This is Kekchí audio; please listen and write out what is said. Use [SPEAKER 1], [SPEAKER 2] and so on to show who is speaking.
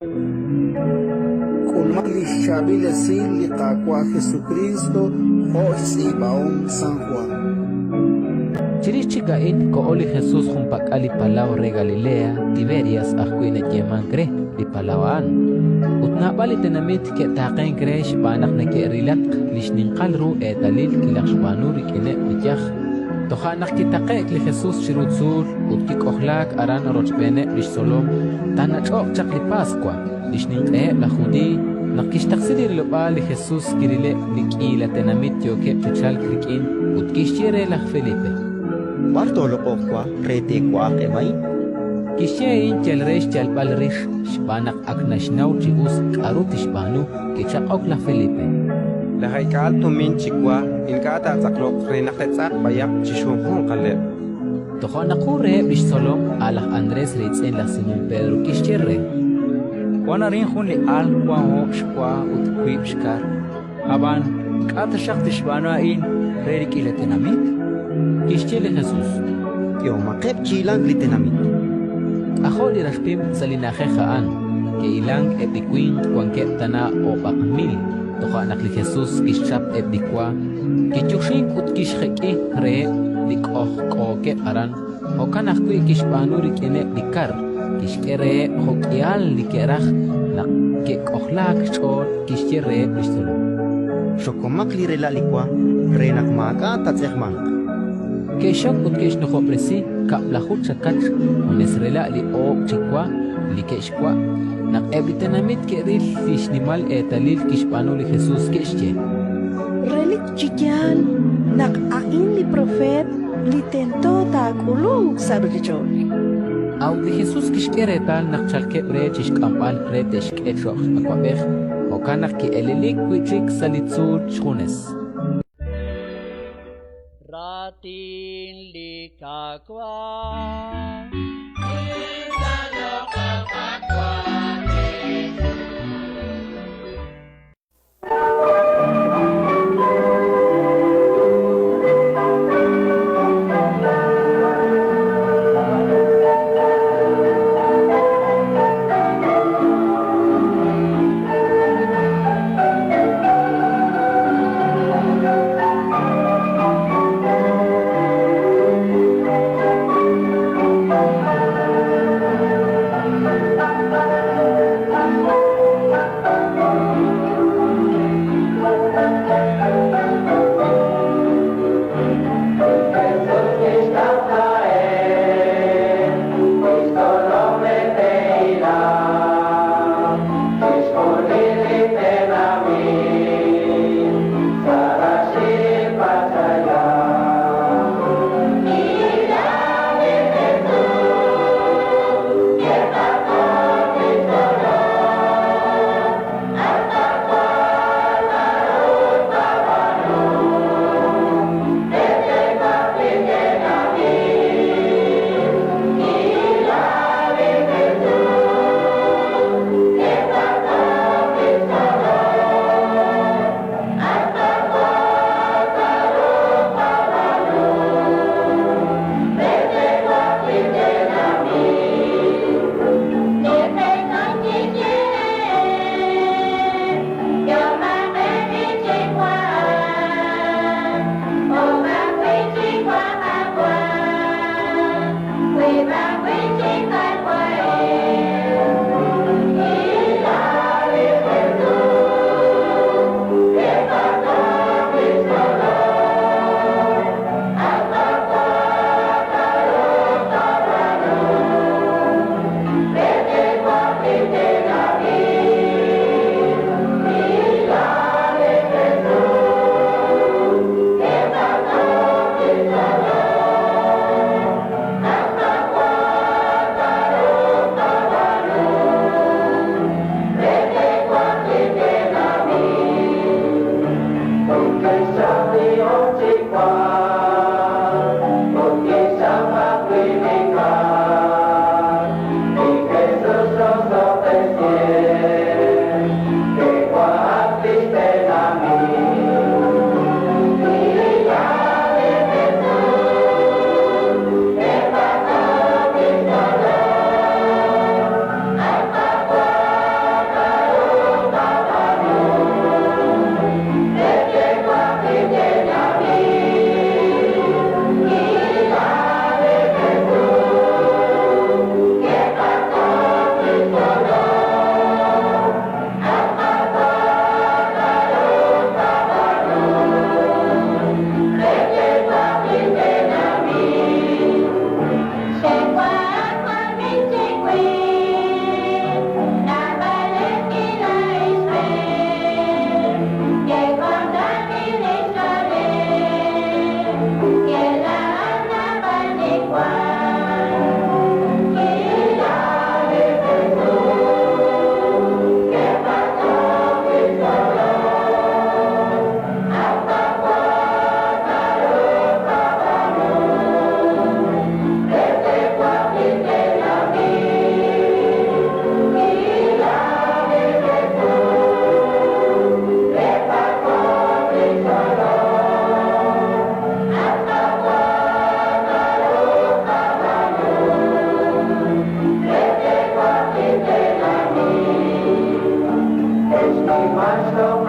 [SPEAKER 1] K'ulmaq li xchaab'il esil li Qaawa' Jesukriist jo' xtz'iib'ahom San Jwan.
[SPEAKER 2] Chirix chik a'in koho li Jesus junpak'al li palaw re Galilea, Tiberias ajwi' nayeemank re li palaw a'an. Ut naab'al li tenamit ke'taaqenk re xb'aan naq neke'rilatq li xninqal ru eetalil kilajxb'aanu rik'ineb' li yaj. Toja' naq kitaqe'k li Jesus chiru tzuul ut kik'ojlaak aran rochb'eeneb' li xtzolom, taanach'o'q chaq li Paswa, li xninq'eheb' laj Judiiy. Naq kixtaqsi li rilob'aal li Jesus kirileb' li k'iila tenamit yookeb' chi chalk rik'in ut kixye re laj Felipe:
[SPEAKER 3] B'ar tooloq'oq wa re te'wa'aq eb' a'in?
[SPEAKER 2] Kixye a'in yal re xyalb'al rix, xb'aan naq ak naxnaw chi us k'aru tixb'aanu. Kichaq'ok laj Felipe:
[SPEAKER 4] Lajeek'aal tumin chi wa ink'a' taatz'aqloq re naq te'tz'aq b'ayaq chi xjunjunqaleb'.
[SPEAKER 2] Toja' naq jun reheb' li xtzolom, a' laj Andrés riitz'in laj Simón Pedro, kixye re:
[SPEAKER 5] Wank arin jun li al wank oob' xwa ut wiib' xkar. Ab'an k'a' taxaq tixb'aanu a'in re li k'iila tenamit?
[SPEAKER 2] Kixye li Jesus:
[SPEAKER 3] K'ehomaqeb' chi hilank li tenamit.
[SPEAKER 2] K'ajo' li raxpim sa' li na'ajej a'an, ke'hilank eb' li winq wankeb' tana oob'aq mil. Toja' naq li Jesus kixchap eb' li wa, kiyoxink ut kixjek'i reheb' li k'ojk'ookeb' aran. Jo'kan ajwi' kixb'aanu rik'ineb' li kar, kixk'e reheb' jo'k'ihal li ke'raj. Naq ke'k'ojlaak xch'ool, kixye reheb' li xtzolom:
[SPEAKER 3] Xokomaq li rela' li wa re naq maak'a' taatz'eqmanq.
[SPEAKER 2] Ke'xxok ut ke'xnujob'resi kab'laju chakach junes rela' li oob' chi wa li ke'xwa'. Naq eb' li tenamit ke'ril li xnimal eetalil kixb'aanu li Jesus, ke'xye:
[SPEAKER 6] Relik chi yaal naq a'in li propeet li tento taak'ulunq sa' ruuchich'och'.
[SPEAKER 2] A'ut li Jesus kixk'e reetal naq chalkeb' re chi xk'amb'al re te'xk'e cho'q awab'ej, jo'kan naq ki'elelik wi' chik sa' li tzuul xjunes.
[SPEAKER 7] Raatin li Qaawa'.
[SPEAKER 8] Xnimal.